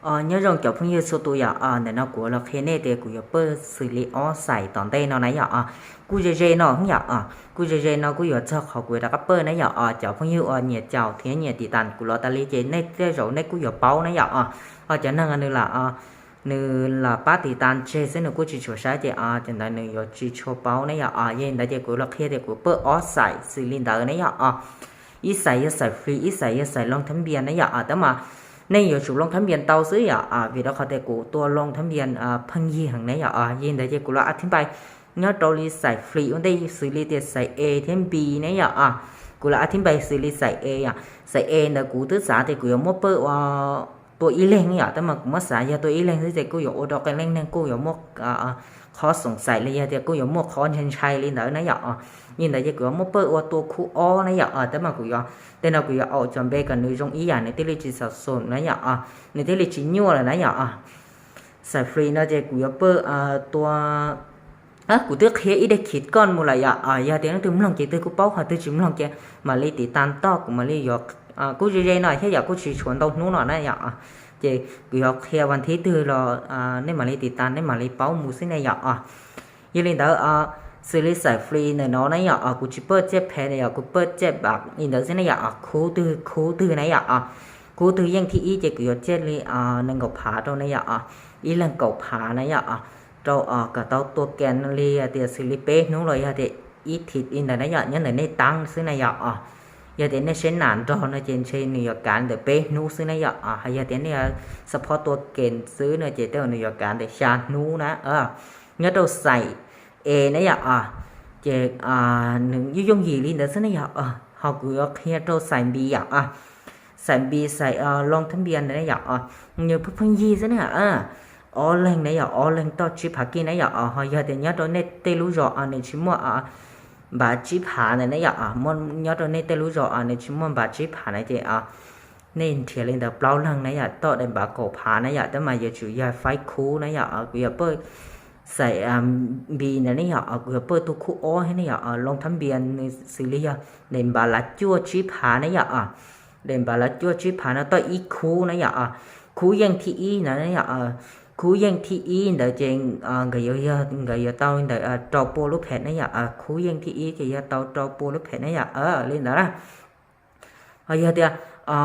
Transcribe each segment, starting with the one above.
Ờ, nhớ rồng kiểu phong như số tụ yọ, ờ, để nó của là khi nê thì của yọ pơ xử lý ó sảy tòn tê nó nãy yọ, ờ, cú dê dê nó không yọ, ờ, cú dê dê nó của yọ cho khó của đã cắp pơ nãy yọ, ờ, kiểu phong như, ờ, nhiệt chào thế nhiệt tỷ tàn của lọ ta lý chế nê tê rổ nê của yọ páu nãy yọ, ờ, ờ, cho năng là, ờ, nư là pá tỷ tàn chê xứ nư của chỉ chùa sai chế, ờ, chẳng đại nư yọ chỉ chùa páu nãy yọ, ờ, yên đã chế của lọ khi thì của pơ ó sảy xử lý đỡ nãy yọ, ờ. Ít sảy yơ sảy free, ít sảy yơ sảy long thấm biên nãy yọ, à, tớ mà nên yơ chủ long thấm biên tàu xứ yọ, à, vì đó khó thể của tua long thấm biên, à, phân gì hằng nãy yọ, à, yên đấy chứ của lo ắt thím bay. Nhớ trâu ly sảy free, ôn đây xử lý tiệt sảy A thêm B nãy yọ, à, của lo ắt thím bay xử lý sảy A yọ, sảy A nơ của tứ xã thì của yơ mua pơ, à, ຕົວອີເລັງນີ້ຫວາ ແຕ່ມັນກໍມາສາຢາຕົວອີເລັງຊິເຈ ກູຢາກໂອດອກກັນເລັງໜຶ່ງ ກູຢາກໝວກ ອາ ຂໍ້ສົງໄສ ຫຼືຢາເຈ ກູຢາກໝວກຂໍ້ເສັ້ນໄຊ ລີເດີນະຢາ ອາ ຍິນໄດ້ເຈ ກູຢາກໝວກເປີອວດຕົວຄູອໍນະຢາ ອາ ແຕ່ມັນ ກູຢາກ ແຕ່ນະ ກູຢາກເອົາຈອນເບກັນ ໜຶ່ງຈົງອີຫຍັງ ໃນເຕລິຈິສາສົນນະຢາ ອາ ໃນເຕລິຈິຍວນະຢາ ອາ ສາຍຟຣີນະເຈ ກູຢາກເປີ ອາ ຕົວ ອາ ກູເຕີເຄຍອີເດຄິດກ່ອນໝູ່ລະຢາ ອາ ຢາເຕນະ ຕື່ມລອງເຈ ຕື່ມກູເປົາ ຫາຕື່ມຈິມລອງເຈ ມາລີຕິຕານຕອກ ມາລີຢອກ ອາ ກູເຈເຈໜ້ອຍ ເຮັດຢາກກູຊິຊວນຕອກໜູໜ້ອຍນະຢາ ອາ ເຈ ກູຢອກເຄຍວັນທີຕື່ມລໍ ອາ ໃນມາລີຕິຕານ ໃນມາລີເປົາໝູ່ຊິນະຢາ ອາ ຍາລີເດີ ອາ ຊີຣີສາຍຟຣີນະເນາະນະຢາ ອາ ກູຊິເປີເຈັດແພນນະຢາ ກູເປີເຈັດບັກ ອີເດີຊິນະຢາ ອາ ຄູຕື່ມ ຄູຕື່ມນະຢາ ອາ ຄູຕື່ມຢ່າງທີ່ອີເຈ ກູຢອກເຈັດລີ ອາ ໜຶ່ງກອກພາໂຕນະຢາ ອາ ອີເລື່ອງກອກພານະຢາ ອາ ເຈົ້າ ອາ ກະເຕົ້າຕົວແກນເລີຍ ເຕຍຊິລິເປນູໂລຍາເຕ ອີທິດ ອີນະນະຍະ ຍະເນີເນຕັງ ຊືນະຍະ ອາ ຍາເຕເນເຊນນານດອນ ເນເຈນເຊນຍະການເດເປນູ ຊືນະຍະ ອາ ຍາເຕເນ ສະເພາະຕົວເກນ ຊືນະເຈເຕນຍະການເດຊານູນະ ເອີ ຍະໂຕໄຊ ເອ ນະຍະ ອາ ເຈ ອາ ໜຶ່ງ ຢູຍົງຢີລີນເດ ຊືນະຍະ ອາ ເຮົາກູຍອກເຮໂຕໄຊບີ ອາ ສາຍບີ ສາຍ ອາ ລອງທະບຽນໄດ້ຢາກ ອາ ຍືເພິ່ງຢີຊະເນ ອາ ອໍແລງໄດ້ຢາກ ອໍແລງຕໍ່ຈິບພາກິນໄດ້ຢາກ ອາ ເຮົາຢາກແຕ່ຍອດໂຕເນເຕລູຈອ ອາ ເນຊິມົວ ອາ ບາຈິບພາໄດ້ຢາກ ອາ ມອນຍອດໂຕເນເຕລູຈອ ອາ ເນຊິມົວ ບາຈິບພາໄດ້ເຈ ອາ ເນທຽເລນເດີເປົ່າແລງໄດ້ຢາກ ຕໍ່ໄດ້ບາໂກພາໄດ້ຢາກ ແຕ່ມາຢາຈູຢາໄຟຄູໄດ້ຢາກ ອາ ກູຢາເປີໃສ່ ອາ ບີໄດ້ຢາກ ອາ ກູຢາເປີໂຕຄູອໍໃຫ້ໄດ້ຢາກ ອາ ລອງທະບຽນໃນຊີຣີຢາ ເດນບາລາຈົວຈິບພາໄດ້ຢາກ ອາ ເດນບາລາຈົວຈິບພານະ ຕໍ່ອີຄູນະຢາ ອາ ຄູຢ່າງທີ່ອີນະຢາ ອາ ຄູຢ່າງທີ່ອີນະເຈງ ອາ ກະຢາ ກະຢາເຕົ້ານະ ອາ ເຕົ້າໂປລູແພນນະຢາ ອາ ຄູຢ່າງທີ່ອີ ກະຢາເຕົ້າ ເຕົ້າໂປລູແພນນະຢາ ເອີ ລີນະ ອາ ຢາເຕ ອາ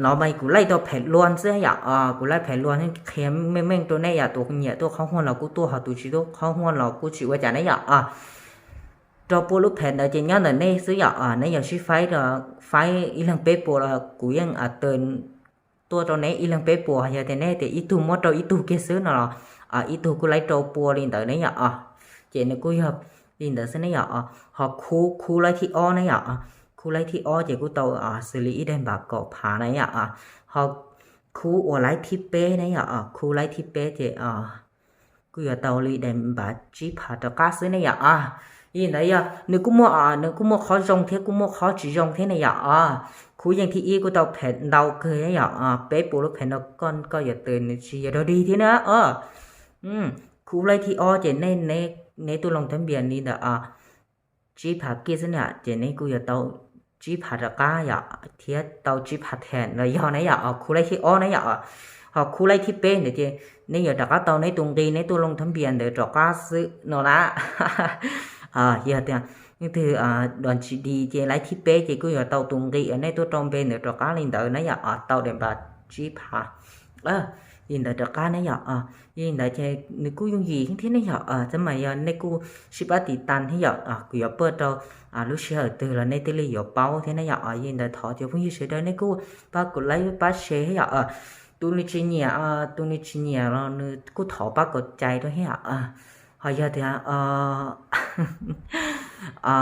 ໜໍໄມ້ກູໄລ່ຕໍ່ແພນລວນຊືຢາ ອາ ກູໄລ່ແພນລວນໃຫ້ເຄມເມັ້ງໆໂຕແນ່ຢາ ໂຕເຫຍໂຕເຂົ້າຮ່ວນລາວກູຕົວເຮົາຕູຊິໂຕເຂົ້າຮ່ວນລາວກູຊິວ່າຈານະຢາ ອາ ໂຕໂປລູແພນເດີເຈຍອນເດີເນຊືຢາ ອາ ໃນຢາຊິໄຟເດີ ໄຟອີເລື່ອງເປໂປລະ ກູຍັງ ອາ ເຕີນ ຕົວໂຕເນອີເລື່ອງເປໂປ ຢາເຕເນເຕ ອີຕູມອດໂຕ ອີຕູເກຊືນະລະ ອາ ອີຕູກູໄລໂຕປົວລິນເດີເນຢາ ອາ ເຈເນກູຢາລິນເດີຊືນະຢາ ອາ ຮອກຄູ ຄູໄລທີ່ອໍນະຢາ ອາ ຄູໄລທີ່ອໍ ເຈກູເຕົາ ອາ ຊີລີອີເດນບາກອກພານະຢາ ອາ ຮອກຄູ ອວໄລທີ່ເປນະຢາ ອາ ຄູໄລທີ່ເປ ເຈ ອາ ກູຢາເຕົາລີເດນບາຈີພາຕະກາຊືນະຢາ ອາ ອີນະຢາ ໜຶ່ງກູມົວ ອາ ໜຶ່ງກູມົວຂໍຈົງເທ ກູມົວຂໍຈິຈົງເທນະຢາ ອາ ຄູຢ່າງທີ່ອີ ກູເຕົາແພນເດົາເຄີຍນະຢາ ອາ ເປໂປໂລແພນເດີກ່ອນ ກໍຢາເຕີນຊິຢາດອດີທີນະ ອາ ອືມ ຄູໄລທີ່ອໍ ເຈເນ ເນ ເນຕຸລົງທະບຽນນີ້ນະ ອາ ຈີພາກິສເນຍ ເຈເນກູຢາເຕົາຈີພາຕະກາຢາ ທຽດເຕົາຈີພາແທນລະຢອນະຢາ ອາ ຄູໄລທີ່ອໍນະຢາ ອາ ຮອກຄູໄລທີ່ເປ ເນ ເຈ ເນຢາຕະກາເຕົາໃນຕຸງດີ ໃນຕຸລົງທະບຽນເດີຕະກາຊືໂນນະ ອາ ຢາເຕ ນີ້ຄື ອາ ດອນຈີດີ ເຈໄລທີ່ເປ ເຈກູຢາເຕົາຕຸງດີ ໃນຕຸຕອງເບນເດີຕະກາລິນເດີນະຢາ ອາ ເຕົາເດນບາຈີພາ ເອີ ຍິນດີຕະການະຢາ ອາ ຍິນດີເຈ ໜຶ່ງກູຍຸງຢີທິນະຢາ ອາ ຈະມາຢາ ເນກູຊິປະຕິຕັນເທຢາ ອາ ກູຢາເປີເຕົາ ອາ ລູເຊຍເຕີລະເນເຕລີຢາເປົາເທນະຢາ ອາ ຍິນດີຖອ ເຈຜູ້ຍິງເຊເດີ ເນກູປາກົດໄລປາແຊເທຢາ ອາ ຕູນິຈິເນຍ ອາ ຕູນິຈິເນຍລະ ເນກູຖໍປາກົດໃຈໂຕເທຢາ ອາ ຫາຢາເທ ອາ ອາ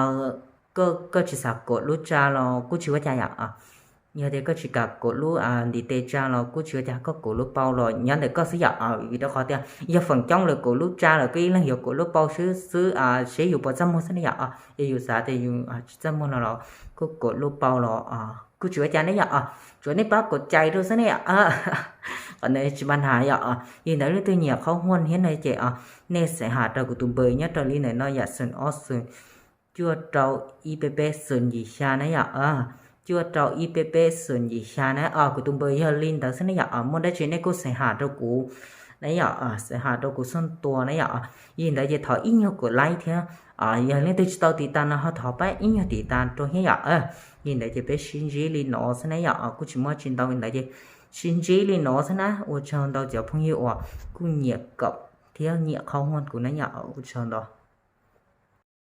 ກໍ ກໍຈິສາກົດລູຈາລະ ກູຈິວະຈາຢາ ອາ ຍາເຕກໍຊິກາໂກະລູ ອາ ດີເຕຈາລາ ກູຊິວະຈາກໍໂກະລູເປົາລາ ຍາເຕກໍຊິຢາ ອາ ວິດຕະຂໍເຕ ຢາຝັງຈ້ອງເລີໂກະລູຈາລາ ກໍອີ່ເລື່ອງຢາໂກະລູເປົາຊື່ ຊື່ ອາ ເຊຢູ່ປະຈຳໝົດຊະນະຢາ ອາ ເອຢູ່ສາເຕຢູ່ ອາ ຈຳໝົດລາ ກໍໂກະລູເປົາລາ ອາ ກູຊິວະຈານະຢາ ອາ ຈວນໃນປາກົດໃຈໂຕຊະນະຢາ ອາ ອັນນີ້ຊິບັນຫາຢາ ອາ ຍິນດີເລີຍເຕຍາເຂົ້າຮ່ວນຮຽນໃນເຈ ອາ ເນເສຫາຕະກຸຕຸເບີຍະຕະລີເນນະຢາ ເຊີນອອສເຊີນ ຈົວເຕົາອີເປເປເຊີນຢີຊານະຢາ ອາ จวดเราอีเปเปะส่วนหยี่ชานะ อ๋อ กูตุงเบอร์ยอดลินเต๋อซึ่งนะ อยาก อ๋อ มดได้เจเน่กูใส่หาดเรากูนะ อยาก อ๋อ ใส่หาดเรากูส่วนตัวนะ อยาก อ๋อ ยินดีจะถอดอีกยกกดไลค์เถอะ อ๋อ อย่าลืมติดตามติดตามนะ เขาถอดไปอีกยกติดตามตัวเฮีย อยาก เออ ยินดีจะไปชินจีลีโนซึ่งนะ อยาก อ๋อ กูชิมอจินตองยินดีจะชินจีลีโนซึ่งนะ 我知道交朋友啊 กูเหยียบกับเที่ยวเหยียบเข้าห้องกูนะ อยาก อ๋อ กู知道